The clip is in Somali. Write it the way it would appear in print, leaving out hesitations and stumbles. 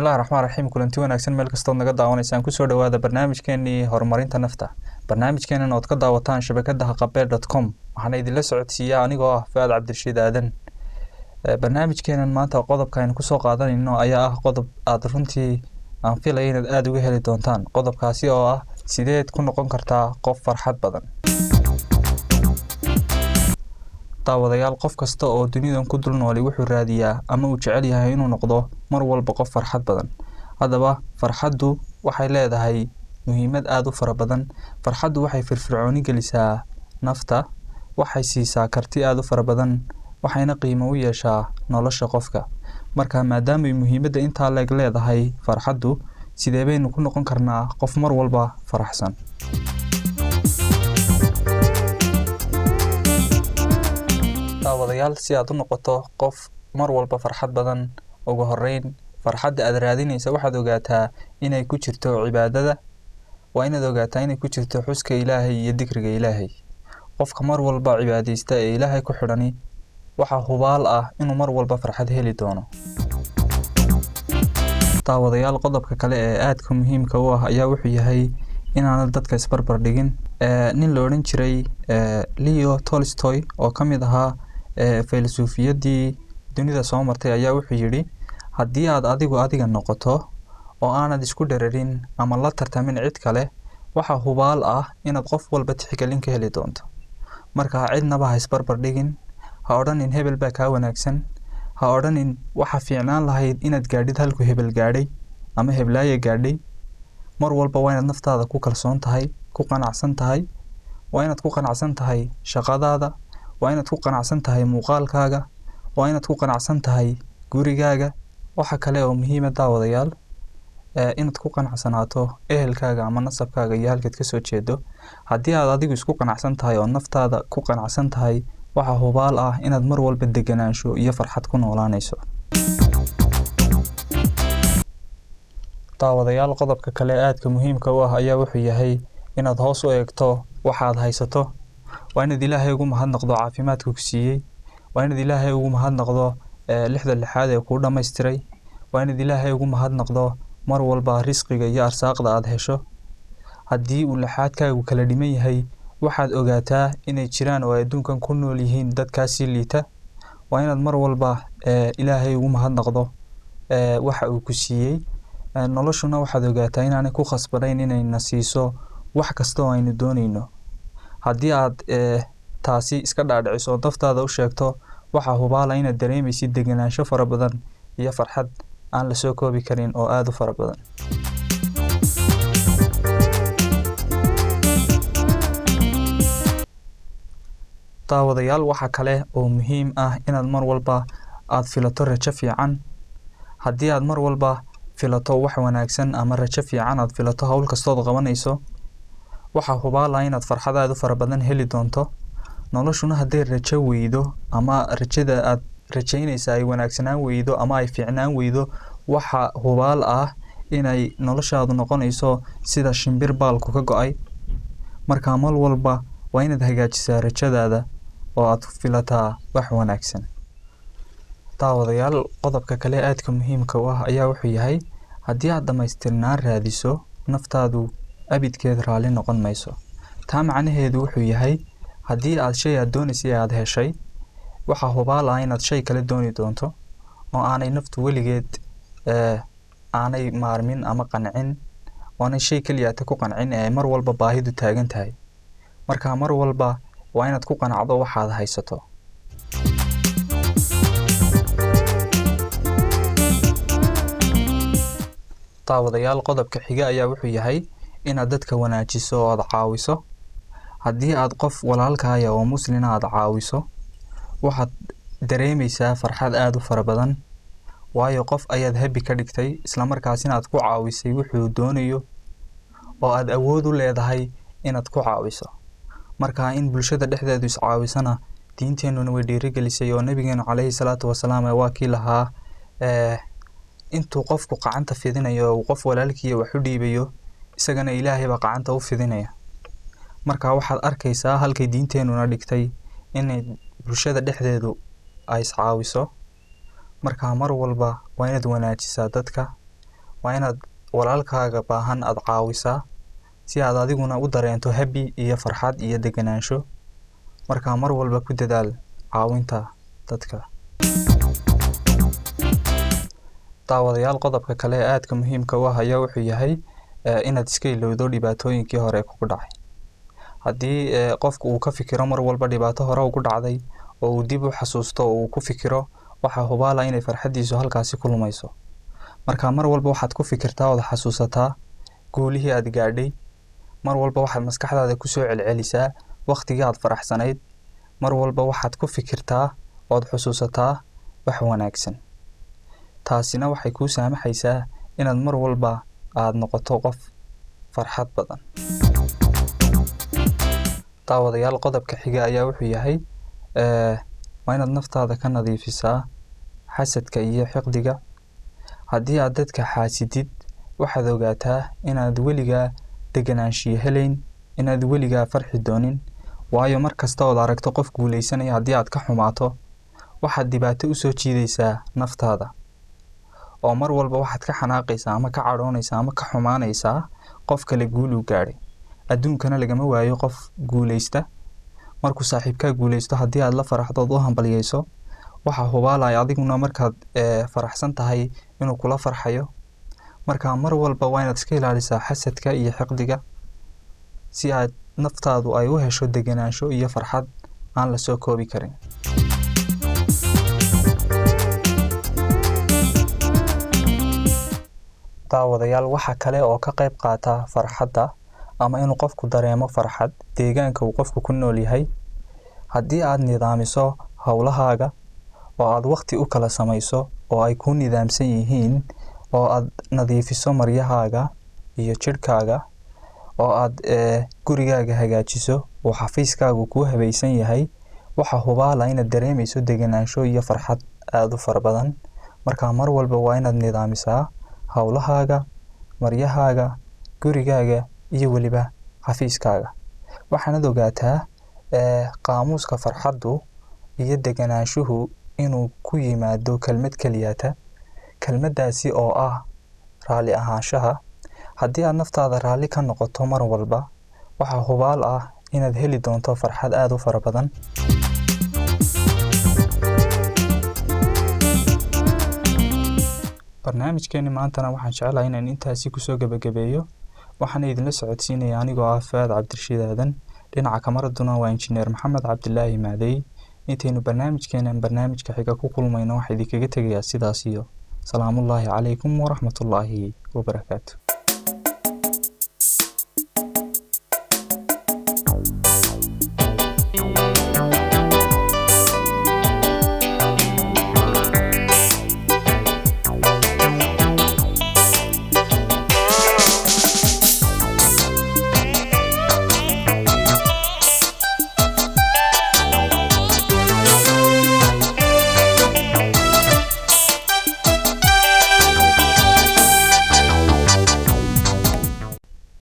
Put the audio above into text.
Bismillahi raxmaan raxiim. Kulanti wanaagsan meel kastood naga daawanaysaan, kusoo dhawaada barnaamijkeenii horumarinta nafta. Barnaamijkeenan ood ka daawataan shabakada haqabeel.com, waxaana idinla socodsiiyaa anigoo ah Fuaad Cabdirashiid Aadan. Barnaamijkeenan maanta qodobka aynu kusoo qaadanayno ayaa ah qodob aada runtii aan filaya inaad aada uga heli doontaan, qodobkaasi oo ah sideed ku noqon kartaa qof farxad badan. Daawadayaal, qof kasta oo dunidan ku dul nooli wuxuu raadiyaa ama uu jecel yahay inuu noqdo mar walba qof farxad badan. Haddaba farxaddu waxay leedahay muhiimad aada u fara badan. Farxaddu waxay firfircooni gelisaa nafta, waxay siisaa karti aada u fara badan, waxayna qiimo u yeeshaa nolosha qofka. Marka maadaamay muhiimadda intaa leeg leedahay farxaddu, sidee baynu ku noqon karnaa qof mar walba faraxsan? Daawadayaal, si aad u noqoto qof mar walba farxad badan, ugu horeyn farxadda aad raadinaysa waxaad ogaataa inay ku jirto cibaadada. Waa inaad ogaataa inay ku jirto xuska Ilaahay iyo dikriga Ilaahay. Qofka mar walba cibaadaysta ee Ilaahay ku xidhani waxaa hubaal ah inuu mar walba farxad heli doono. Daawadayaal, qodobka kale ee aadka muhiimka u ah ayaa wuxuu yahay inaanad dadka isbarbar dhigin. Nin la odhan jiray Leo Tolstoy oo ka mid ahaa faylasuufiyadii dunida soo martay ayaa wuxuu yidhi: haddii aad adigu adiga noqoto oo aanad isku dhararin ama la tartamin cid kale, waxaa hubaal ah inaad qof walba tixgelin ka heli doonto. Marka cidnaba ha isbarbar dhigin, ha odhanin hebel baa kaa wanaagsan, ha odhanin waxa fiicnaan lahayd inaad gaadhid halku hebel gaadhay ama heblaaya gaadhay. Mar walba waa inaad naftaada ku kalsoon tahay, ku qanacsan tahay. Waa inaad ku qanacsan tahay shaqadaada, waa inaad ku qanacsan tahay muuqaalkaaga, waa inaad ku qanacsan tahay gurigaaga. Waxa kale oo muhiima daawadayaal inaad ku qanacsanaato ehelkaaga ama nasabkaaga iyo halkaad kasoo jeedo. Haddii aad adigu isku qanacsan tahay oo naftaada ku qanacsan tahay, waxaa hubaal ah inaad mar walba deganaansho iyo farxad ku noolaanayso. Daawadayaal, qodobka kale aadka muhiimka u ah ayaa wuxuu yahay inaad hoos u eegto waxaad haysato. Waa inaad Ilaahay ugu mahadnaqdo caafimaadka ku siiyey, waa inaad Ilaahay ugu mahadnaqdo lixda lixaad ee kuu dhammaystiray, waa inaad Ilaahay ugu mahadnaqdo mar walba risqiga iyo arsaaqda aad hesho. Haddii uu lixaadkaagu kala dhiman yahay, waxaad ogaataa inay jiraan oo ay adduunkan ku nool yihiin dadkaasii liita. Waa inaad mar walba Ilaahay ugu mahadnaqdo waxa uu ku siiyey. Noloshuna waxaad ogaataa inaanay ku khasbanayn inayna siiso wax kasta oo aynu doonayno. Haddii aad taasi iska dhaadhiciso oo naftaada u sheegto, waxaa hubaala inaad dareemaysid deganaansho fara badan iyo farxad aan lasoo koobi karin oo aada u fara badan. Daawadayaal, waxa kale oo muhiim ah inaad mar walba aad filato rajo fiican. Haddii aad mar walba filato wax wanaagsan ama rajo fiican aad filato howl kastood qabanayso, waxaa hubaala inaad farxad aada u fara badan heli doonto. Noloshuna hadday rajo weydo ama rajada aad rajaynaysa ay wanaagsanaan weydo ama ay fiicnaan weydo, waxa hubaal ah inay noloshaadu noqonayso sida shimbir baalku ka go-ay. Marka mar walba waa inaad hagaajisaa rajadaada oo aad filataa wax wanaagsan. Daawadayaal, qodobka kale aadka muhiimka u ah ayaa wuxuu yahay haddii aad dhammaystirnaan raadiso, naftaadu abidkeed raalli noqon mayso. Taa macnaheedu wuxuu yahay haddii aad shay aad doonaysay aad heshay, waxaa hubaal ah inaad shay kale dooni doonto oo aanay naftu weligeed aanay maarmin ama qancin, oonay shay keliyaata ku qancin ee ay mar walba baahidu taagan tahay. Marka mar walba waa inaad ku qanacdo waxaad haysato. Daawadayaal, qodobka xiga ayaa wuxuu yahay inaad dadka wanaajiso oo aad caawiso. Haddii aad qof walaalkaaya oo muslina aad caawiso, waxaad dareemaysaa farxad aada u fara badan, waayo qof ayaad habi ka dhigtay islamarkaasina aad ku caawisay wuxuu doonayo oo aad awood u leedahay inaad ku caawiso. Marka in bulshada dhexdeedu iscaawisana diinteenuna way dhiirigelisay, oo nabigeenu caleyhi salaatu wasalaam waa kii lahaa intuu qofku qacanta fidinayo uu qof walaalkiiya wax u dhiibayo, isagana Ilaahay baa qacanta u fidinaya. Marka waxaad arkaysaa halkay diinteenuna dhigtay inay bulshada dhexdeedu ay iscaawiso. Marka mar walba waa inaad wanaajisaa dadka, Waa inaad walaalkaaga baahan aad caawisaa si aad adiguna u dareento happy iyo farxad iyo deganaansho. Markaa mar walba ku dadaal caawinta dadka. Daawadayaal, qodobka kale ee aadka muhiimka u ah ayaa wuxuu yahay inaad iska ilowdo dhibaatooyinkii hore kugu dhacay. Haddii qofku uu ka fikiro mar walba dhibaato hore ugu dhacday oo uu dib u xasuusto oo uu ku fikiro, waxaa hubaala inay farxaddiisu halkaasi ku lumayso. Marka mar walba waxaad ku fikirtaa ood xasuusataa guulihii aad gaadhay. Mar walba waxaad maskaxdaada kusoo celcelisaa waqtigii aad faraxsanayd. Mar walba waxaad ku fikirtaa ood xusuusataa wax wanaagsan. Taasina waxay kuu saamaxaysaa inaad mar walba aad noqoto qof farxad badan. Daawadayaal, qodobka xiga ayaa wuxuu yahay waa inaad naftaada ka nadiifisaa xasadka iyo xiqdiga. Haddii aad dadka xaasidid, waxaad ogaataa inaad weligaa deganaanshiyo helayn, inaad weligaa farxi doonin. Waayo mar kasta ood aragto qof guuleysanaya, haddii aad ka xumaato, waxaad dhibaato usoo jiidaysaa naftaada. Oo mar walba waxaad ka xanaaqaysaa ama ka cadhoonaysaa ama ka xumaanaysaa qof kale guul uu gaadhay. Adduunkana lagama waayo qof guuleysta. Markuu saaxiibkaa guuleysto, haddii aad la faraxdo ood u hambalyeyso, waxaa hubaalaya adiguna markaad faraxsan tahay inuu kula farxayo. Marka mar walba waa inaad iska ilaalisaa xasadka iyo xiqdiga si aad naftaadu ay u hesho deganaansho iyo farxad aan la soo koobi karin. Daawadayaal, waxa kale oo ka qayb qaata farxadda ama inuu qofku dareemo farxad deegaanka uu qofku ku nool yahay. Haddii aad nidaamiso howlahaaga oo aad waqti u kala samayso oo ay ku nidaamsan yihiin, oo aad nadiifiso maryahaaga iyo jidhkaaga, oo aad gurigaaga hagaajiso oo xafiiskaagu kuu habaysan yahay, waxa hubaala inaad dareemayso deganaansho iyo farxad aad u fara badan. Marka mar walba waa inaad nidaamisaa howlahaaga, maryahaaga, gurigaaga iyo weliba xafiiskaaga. Waxaanad ogaataa qaamuuska farxaddu iyo deganaanshuhu inuu ku yimaado kelmad keliyata, kelmaddaasi oo ah raalli ahaanshaha. Haddii aad naftaada raalli ka noqoto mar walba, waxaa hubaal ah inaad heli doonto farxad aad u fara badan. Barnaamijkeeni maantana waxaan jeclahay inaan intaasi kusoo gabagabeeyo. Waxaana idinla socodsiinaya anigoo ah Fuaad Cabdirashiid Aadan. Dhinaca kamaraduna waa Injineer Maxamed Cabdilaahi Maadey. Intaynu barnaamijkeenan barnaamijka xiga ku kulmayno, waxaa idinkaga tegayaa sidaas iyo salaamullaahi calaykum waraxmatullaahi wabarakaatu.